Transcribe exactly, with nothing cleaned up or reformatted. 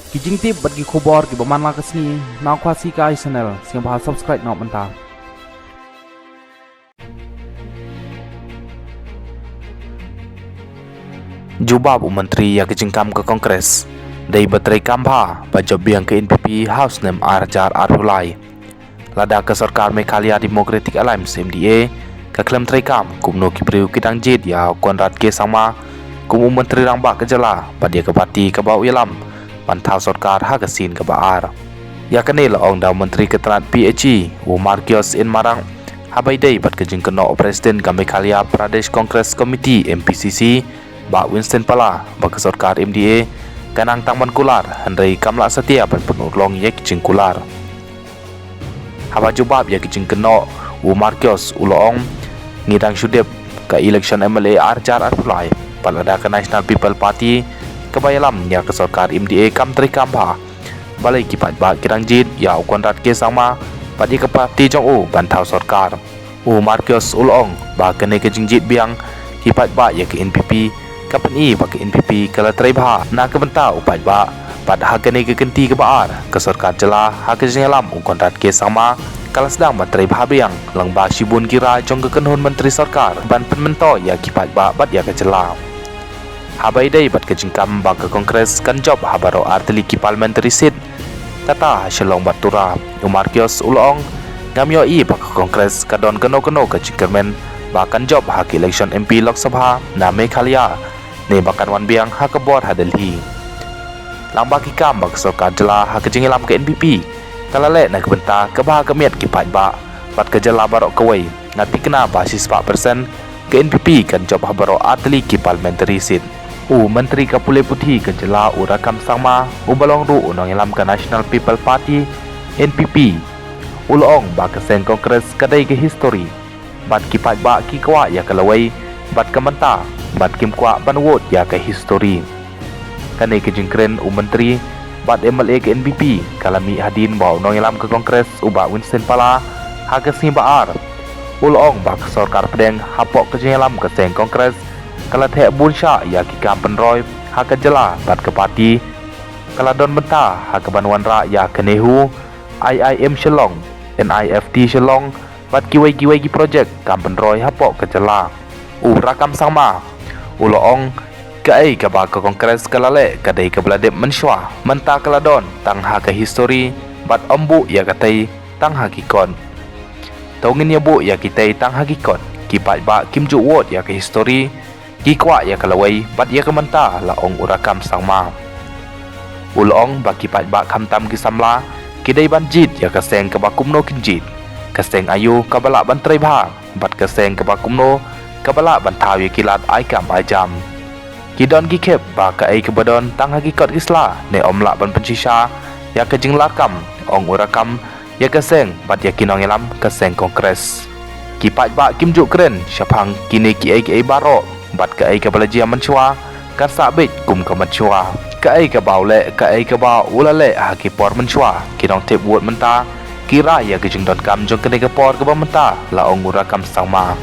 Ki jingtip bad ki khubor kiba man la ka sngi na Khasi Kai Channel, sngewbha subscribe noh mynta. Jubab u Myntri ïa ka jingkam ka Congress, dei ba treikam bha ba jop biang ka N P P ha u snem ar hajar arphew lai. Lada ka sorkar Meghalaya Democratic Alliance, M D A, ka khlem treikam, kumno ki briew ki dang jied ïa u Conrad K Sangma kum u Myntri Rangbah ka jylla bad ïa ka party kaba u ïalam ban thaw sorkar ha ka sien kaba ar? Ïa kane la ong da u Myntri ka tnat P H E, u Marcuise N Marak, haba ïadei bad ka jingkynnoh u President ka Meghalaya Pradesh Congress Committee, M P C C, Bah Winston Pala, ba ka sorkar M D A ka nang tang ban kular, hynrei kam lah satia ban pynurlong ïa ki jingkular. Haba jubab ïa ki jingkynnoh, u Marcuise u la ong, ngi dang shu dep ka election M L A ar hajar arphew lai, bad lada ka National People Party kaba ïalam ïa ka sorkar M D A kam treikam bha, balei ki paidbah ki dang jied ïa u Conrad K Sangma bad ïa ka party jong u ban thaw sorkar? U Marcuise u la ong ba kane ka jingjied biang ki paidbah ïa ka N P P ka pyni ba ka N P P ka la trei bha na ka bynta u paidbah, bad ha kane ka kynti kaba ar ka sorkar jylla ha ka jingïalam u Conrad K Sangma ka la sdang ban trei bha biang lyngba shibun ki rai jong ka kynhun myntri sorkar ban pynmyntoi ïa ki paidbah bad ïa ka jylla. Haba ïadei bad ka jingkam ba ka Congress kan jop ha baroh artylli ki parliamentary seat, kata ha Shillong bad Tura, u Marcuise u la ong, ngam ïohi ba ka Congress ka don kano kano ka jingkyrmen ba kan jop ha ka election M P Lok Sabha na Meghalaya, ne ba kan wan biang ha ka bor ha Delhi. Lyngba ki kam ba ka sorkar jylla ha ka jingïalam ka N P P ka la leh na ka bynta kaba ha ka miat ki paidbah bad ka jylla baroh kawei, nga thikna ba shispah percent ka N P P kan jop ha baroh artylli ki parliamentary seat. U Myntri ka pule puthi ka jylla u Rakkam Sangma, uba long ruh u nongïalam ka National People Party, N P P, u la ong ba ka seng Congress ka dei ka history, bad ki paidbah ki kwah ïa ka lawei bad ka mynta, bad kim kwah ban vote ïa ka history. Kane ka jingkren u Myntri bad M L A ka N P P ka la mih hadien ba u nongïalam ka Congress u Bah Winston Pala ha ka sngi ba ar u la ong ba ka sorkar pdeng hapoh ka jingïalam ka seng Congress ka la theh bun shah ïa ki kam pynroi ha ka jylla, bad ka party ka la don bynta ha kaban wanrah ïa ka NEHU, I I M Shillong, N I F T Shillong, bad kiwei kiwei ki project kam pynroi hapoh ka jylla. U Rakkam Sangma u la ong, kaei kaba ka Congress ka la leh ka dei kaba la dep mynshuwa, mynta ka la don tang ha ka history, bad ym buh ïa katei tang ha ki kot. To ngin ïa buh ïa kitei tang ha ki kot, ki paidbah kim ju vote ïa ka history, ki kwah ïa ka lawei bad ïa ka mynta, la ong u Rakkam Sangma. U la ong ba ki paidbah khamtam ki samla ki dei ban jied ïa ka seng kaba kumno kin jied, ka seng aïu kaba lah ban trei bha, bad ka seng kaba kumno kaba lah ban thaw ïa ki lad ai kam ai jam. Ki don ki khep ba kaei kaba don tang ha ki kot ki sla ne ym lah ban pynshisha ïa ka jinglarkam, ong u Rakkam, ïa ka seng bad ïa ki nongïalam ka seng Congress. Ki paidbah kim ju kren shaphang kine kiei kiei baroh, bad kaei kaba la jia mynshuwa kan sah beit kum ka mynshuwa. Kaei kaba u leh, kaei kaba u la leh ha ki por mynshuwa, ki nongthep vote mynta ki rai ïa ka jingdonkam jong kane ka por kaba mynta, la ong u Rakkam Sangma.